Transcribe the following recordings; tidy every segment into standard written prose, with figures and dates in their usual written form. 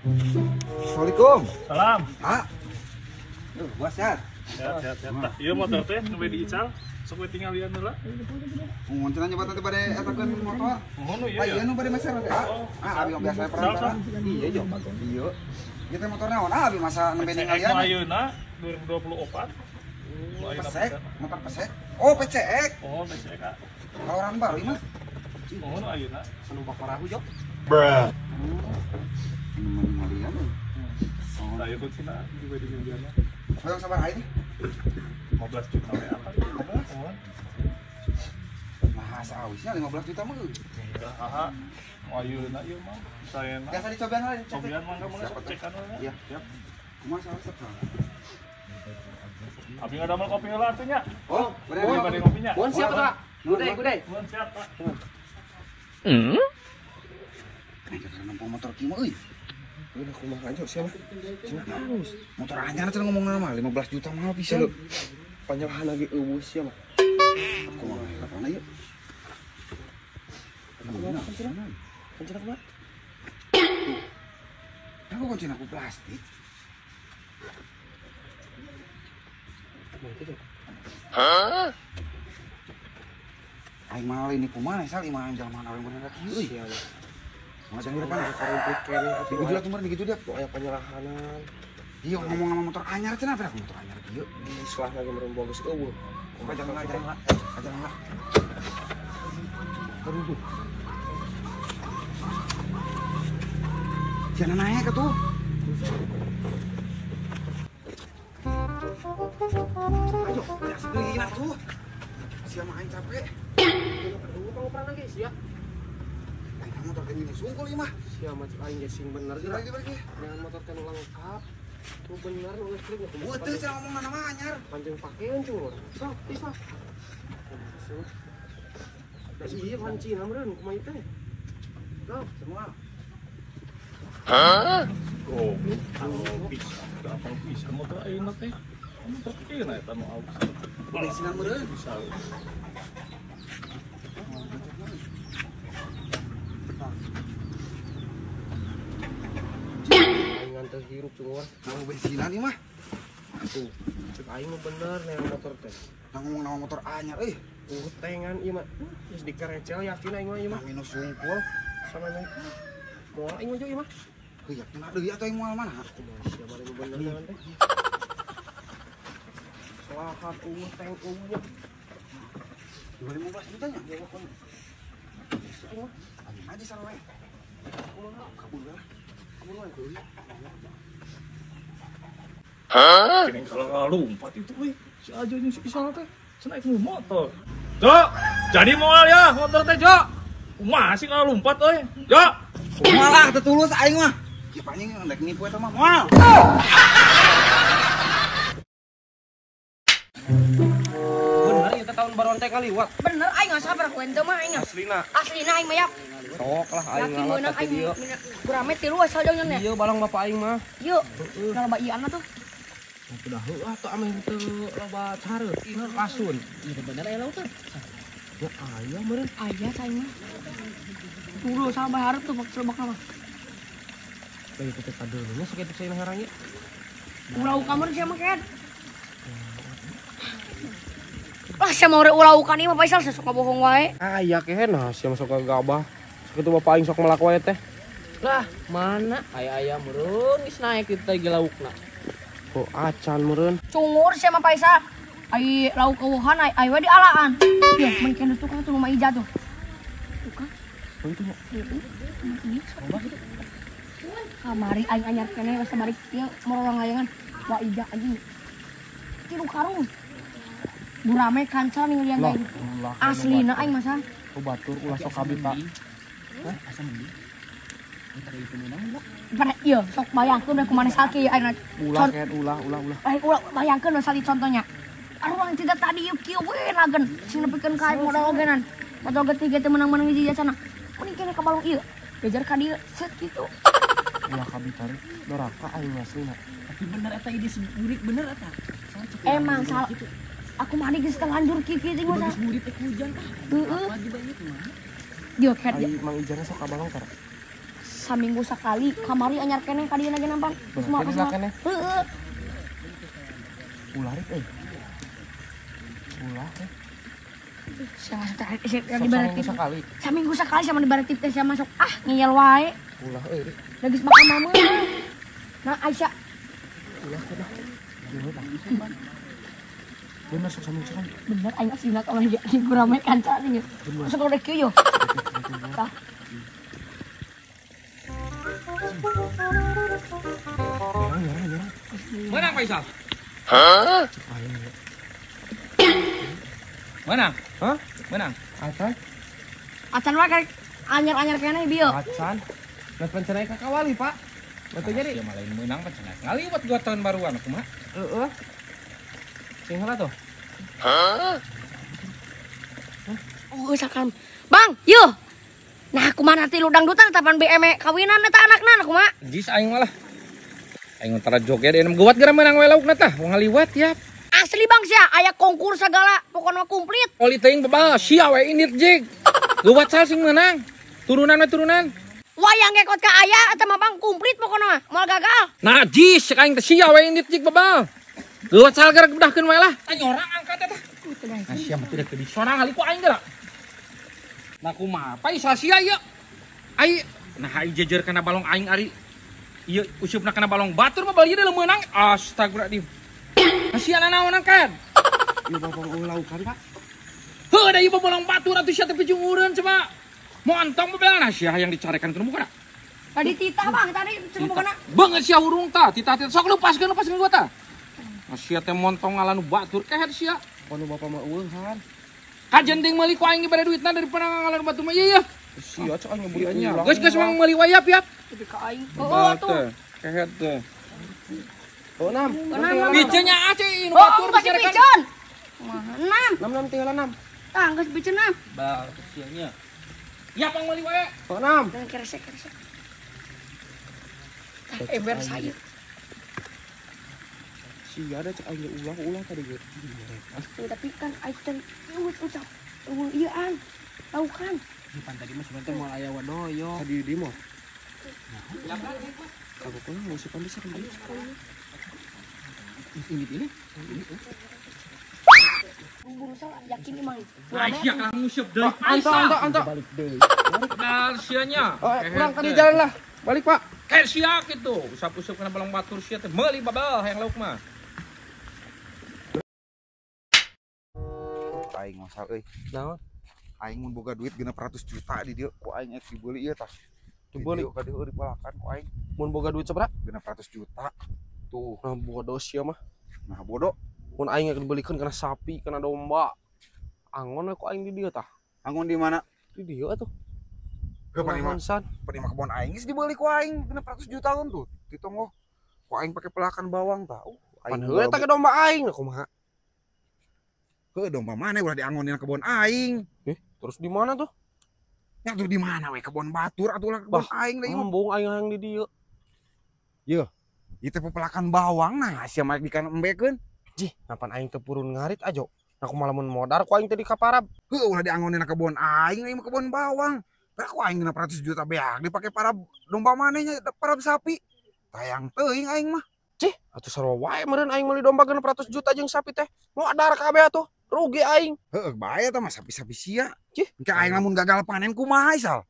Assalamualaikum. Salam. Ah. Duh, gua sehat. Sehat, sehat, sehat. Tah, ieu motor teh nu diical. Sok we tinggal lian heula. Mun cenah nyoba teh bade etakeun motor. Mohon ieu ya. Ieu nu bade meser teh. Ah, abi biasa perantara. Iya, jo. Iya. Ieu teh motor naon? Ah, abi masa nembe ninggalian. Ayeuna 2024. Pesek, motor pesek. Oh, PCX. Oh, PCX. Orang baru ieu mah. Mohon ayeuna sanubak parahu, Jo. Bruh. Ninggalian. Nah, ieu kuncina juga di ninggalian. Hoyong sabar aing. 15 juta we apa? 15. Nah, sawisnya 15 juta mah. Heeh. Mau ayeuna ieu mah saena. Biasa dicobian lah, cobian mangga mangga sok cekan we. Iya, siap. Kumaha salah sok. Abi ngadamel kopi heula atuh nya. Oh, bade kopinya. Bon siap atuh, Pak. Gudai, gudai. Bon siap, Pak. Heeh. Jangan nempo motor kieu mah euy. Udah kumaha aja siapa? Cenah halus. Motor anyar cenah ngomongna mah 15 juta mahal pisan. Panjanghan lagi eueuh sia mah. Kumaha lapana ieu? Kumaha kuncina? Kuncina kumaha? Aku kuncina ku plastik. Hah? Aing mah ini kumaha sal imah jelema awewe bener kieu euy. Macam depan karumput keneh atuh. Digitu atuh digitu dia. Aya penyerahanan. Iya ngomong sama motor anyar cenah apa motor anyar kieu. Di selah lagi merem bagus eueuh. Jangan lah, jangan lah. Jangan lah. Aduh. Jangan naik atuh. Ayo, ya atuh. Sia mah aing capek. Aduh, pangoperan lagi sia. Aing motor teh ini sungkul ieu mah. Sia mah cek aing ge sing bener geura. Jangan motor teh nu lengkap. Nu bener nu listrik nu kumaha. Teu sia ngomong nama anyar. Panjang pakeun cur. Sok, bisa. Da ieu kuncina meureun kumaha ieu teh. Sok, semua. Hah? Goblok, bisa. Apa bisa motor ayeuna teh? Motor kieu na eta nu alus. Bensinan meureun bisa. Aing teu hirup cungur. Nah, bensinan ieu mah. Tuh, cek aing mah bener neang motor teh. Nah, ngomong nama motor anyar euy. Tengan ieu mah. Geus dikerecel yakin aing mah ieu mah. Minus sungkul. Sama nya. Moal aing mah ieu mah. Heuh, yakin deui atuh aing moal mana? Kumaha sia mah bener neangan teh. Selahat eueuh teng eueuh. 15 juta nya. Aing mah. Aja sarua we. Kumaha kabur lah. Kabur wae. Hah? Kini kalau lompat itu euy, si Ajo jeung si Isal teh cenah naik motor. Jo, jadi moal ya motor teh, Jo. Kumaha sih kalau lompat euy? Jo. Kumaha lah teu tulus aing mah. Ieu paling rek nipu eta mah moal. Bener ieu teh tahun baruan teh kaliwat. Bener aing enggak sabar ku ente mah aing. Aslina. Aslina aing mah yap. Sok lah aing ngalah teh dieu. Gurame tilu asal jauhnya nya. Ieu balong bapak aing mah. Ieu. Nah loba ieu tuh. Udah heuh atuh ameh teu loba careut ieu lasun. Ieu bener aya laut teh. Ya aya meureun. Aya saing mah. Tunggu sama hareup tuh celebak mah. Bae teh kadeuleunya sakitu saena herang ieu. Ulah kamar sia mah ken. Lah sia mah ulah ieu mah Faisal sok bohong wae. Aya kehen nah sia mah sok gagabah. Sakitu bapak aing sok melak wae teh. Lah, mana aya-aya meureun geus naek kitu teh laukna. Oh, acan meureun. Cungur sia mah Faisal. Ai lauk eueuhan ai we dialaan. Ieu mun keneh tukang tuh rumah Ija tuh. Tukang. Oh itu mah. Heeh. Loba kitu. Kamari aing anyar keneh geus balik ieu mororong layangan. Wah Ija anjing. Tilu karung. Burame kanca ningalian aing. Aslina aing masa. Oh batur ulah sok kabita. Hah? Asa mending. Pada iya sok bayangkeun we kumaha salki aing. Ulah ken ulah ulah ulah. Aing ulah bayangkeun we salki contohnya. Aruang tidak tadi ieu kieu we lagen sing nepikeun ka aing modal ogenan. Modal getiga teh menang-menang hiji jacana. Mending kene ka balong ieu. Bejar ka dieu set kitu. Ulah kabita doraka aing aslina. Tapi bener eta ide burik bener eta. Emang salah. Aku mah geus terlanjur kieu kieu teh mah. Bagus burik teh hujan tah. Heeh. Lagi banyak mah. Yo ket. Ai Mang Ijana sok ka balong tara. Saminggu sakali kamari anyar keneh ka dieu ge nampan. Geus mah keneh. Heeh. Ulah rik euy. Ulah teh. Sia masuk teh di sekali. Saminggu sekali sama di baretif teh sia masuk ah ngeyel wae. Ulah euy. Da geus makan mama. Nah Aisyah. Ulah teh. Bener sok saminggu sekali. Bener aing aslina kalau di gurame kanca nih. Sok udah kieu yo. Tah. Menang Pak Isal? Hah? Menang? Hah? Menang? Acan? Acan mah karek anyar-anyar keneh bieu. Acan. Nah pencenai ka kawali, Pak. Betul jadi. Sia mah lain menang pencenai. Ngaliwat gua tahun baruan kumaha? Heeh. Sing heula tuh. Hah? Oh, sakam. Bang, yeuh. Nah, kumaha nanti lu dangdutan tapan BM kawinan eta anakna kumaha? Jis aing malah. Aing tara joget enem geuwat gara menang we laukna tah, wong ngaliwat ya. Asli Bang sia, aya konkur segala, pokona komplit. Oli teuing bebal, sia we indit jig. Geuwat sal sing menang. Turunan we turunan. Wayang ngekot ka aya eta mah Bang komplit pokona mah, moal gagal. Nah, jis aing teh sia we indit jig bebal. Geuwat sal gara bedahkeun we lah. Aing orang angkat eta. Nah, sia mah tidak teu disorang hali ku aing geura. Nah kumaha pa isa sia ieu. Ai nah ai jejer kana balong aing ari. Ieu usupna kana balong batur mah bali deui meunang. Astagfirullahaladzim. Nah sia nanaonan kan? Ieu balong eueuh laukan, Pak. Heuh da ieu balong batur atuh sia teh pijungureun coba. Montong bebelna sia hayang dicarekan kana mukana. Tadi titah Bang, tadi cenah mukana. Beungeut sia hurung tah, titah-titah sok lepaskeun gua tah. Nah sia teh montong ngalan batur kehed sia. Kono bapak mah eueuhan. Kajen ting meuli ku aing dibere duitna daripada ngalan batu mah ieu ya. Sia cok aing ngebeli ulang. Geus geus mang meuli wayap yap. Tapi ka aing. Heuh atuh. Kehed teh. Oh, 6. Biceunnya aceh nu batur dicarekan. Mah 6. 6 6 tinggal 6. Tah geus biceun 6. Bal sia nya. Ya pang meuli wae. Oh, 6. Dan keresek-keresek. Tah ember saya. Sia ada cek aing ulah-ulah tadi ge. Tapi kan aing teh ucap eueuh ieu an. Laukan. Di pan tadi mah sebentar moal aya wadoyo. Tadi di mah. Kamu kan mau siapa bisa kan? Ini ini. Buru salah yakin emang. Nah, sia kalah nguseup deui. Anto anto anto. Balik deui. Nah, sianya. Oh, kurang ka di jalan lah. Balik, Pak. Kayak sia kitu. Usap-usap kana balong batur sia teh meuli babal hayang lauk mah. Aing masal euy. Naon? Aing mun boga duit 600 juta di dieu ku aing ek dibeuli ieu tah. Dibeuli ka dieu dipalakan ku aing. Mun boga duit sabaraha? 600 juta. Tuh. Nah bodoh sia mah. Nah bodoh. Mun aing ek dibelikeun kana sapi, kana domba. Angon we ku aing di dieu tah. Angon di mana? Di dieu atuh. Heuh panima. Panima kebon aing geus dibeuli ku aing 600 juta tuh. Ditonggo. Ku aing pake pelakan bawang tah. Pan heuh eta ke domba aing kumaha? Heuh domba mana ulah diangonin kebon aing. Terus di mana tuh? Ya tuh di mana we kebon batur atuh lah kebon aing deui. Embung aing hayang di dieu. Yeuh. Ieu teh pepelakan bawang nah sia mah dikan embekeun. Jih, napan aing teu purun ngarit ajo. Nah kumaha lamun modar ku aing teh di kaparab. Heuh ulah diangonin kebon aing ieu mah kebon bawang. Lah ku aing 600 juta beak dipake parab domba maneh nya parab sapi. Tayang teuing aing mah. Cih, atuh sarua wae meureun aing meuli domba 600 juta jeung sapi teh. Modar kabeh atuh. Rugi aing. Heeh, bae eta mah sapi-sapi sia. Cih, engke aing lamun gagal panen kumaha Isal?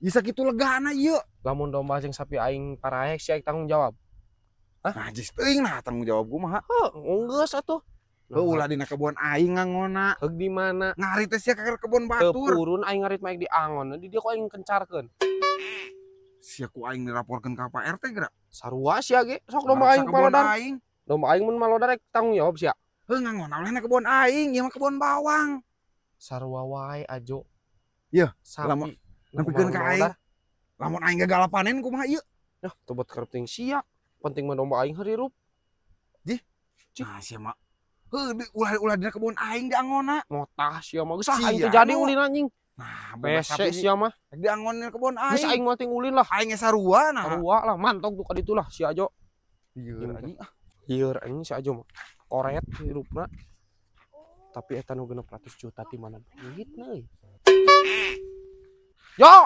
Bisa kitu legana ieu. Lamun domba jeung sapi aing paraek sia tanggung jawab. Hah? Nah, jis teuing nah tanggung jawab kumaha? Heuh, geus atuh. Heuh, ulah dina kebon aing ngangona. Heug di mana? Ngarit teh sia ka kebon batur. Teu purun aing ngarit mah di angon. Di dieu ku aing kencarkeun. Sia ku aing diraporkeun ka Pak RT geura. Sarua sia ge, sok domba aing malodar. Domba aing mun malodar rek tanggung jawab sia. Heuh ngangona ulah na kebon aing, ieu mah kebon bawang. Sarua wae ajo. Yeuh, sapi lamun ka aing. Lamun aing gagal panen kumaha ieu? Yah, tobat karep ting sia. Penting mah domba aing harirup. Jih. Nah, sia mah. Heuh, ulah dina kebon aing diangona. Motah sia mah geus ah aing teu jadi ulin anjing. Nah, boga sapi sia mah. Diangon dina kebon aing. Geus aing mah ting ulin lah. Aing ge sarua nah. Sarua lah, mantog tuh ka ditu lah si Ajo. Ieu anjing ah. Ieu anjing si Ajo mah. Koret hirupna. Tapi eta nu 600 juta ti mana duitna euy. Yo.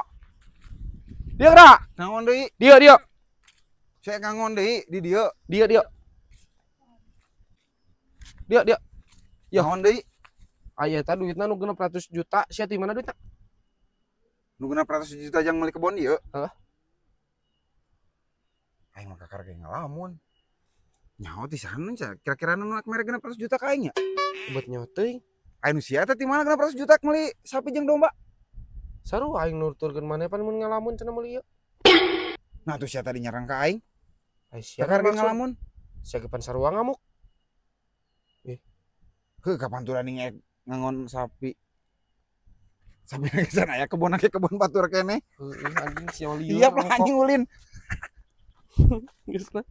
Dieu geura. Naon deui? Dieu dieu. Saya ngangon deui di dieu. Dieu dieu. Dieu dieu. Ya naon deui? Aya eta duitna nu 600 juta, sia ti mana duitna? Nu 600 juta jang meuli kebon ieu. Heeh. Aing mah kakara ge ngalamun. Nyaho ti sana kira-kira nu mere 600 juta ka aing nya. Buat nyaho teuing. Aing nu sia teh ti mana 600 juta meuli sapi jeung domba? Sarua aing nuturkeun maneh pan mun ngalamun cenah meuli ieu. Nah tuh sia tadi nyarang ka aing. Ai sia kakara ge ngalamun. Sia ge pan sarua ngamuk. Heuh kapanturan ning ngangon sapi. Sapi geus aya kebon ake kebon batur keneh. Heuh anjing sia lieur. Iya lah anjing ulin. Geus lah.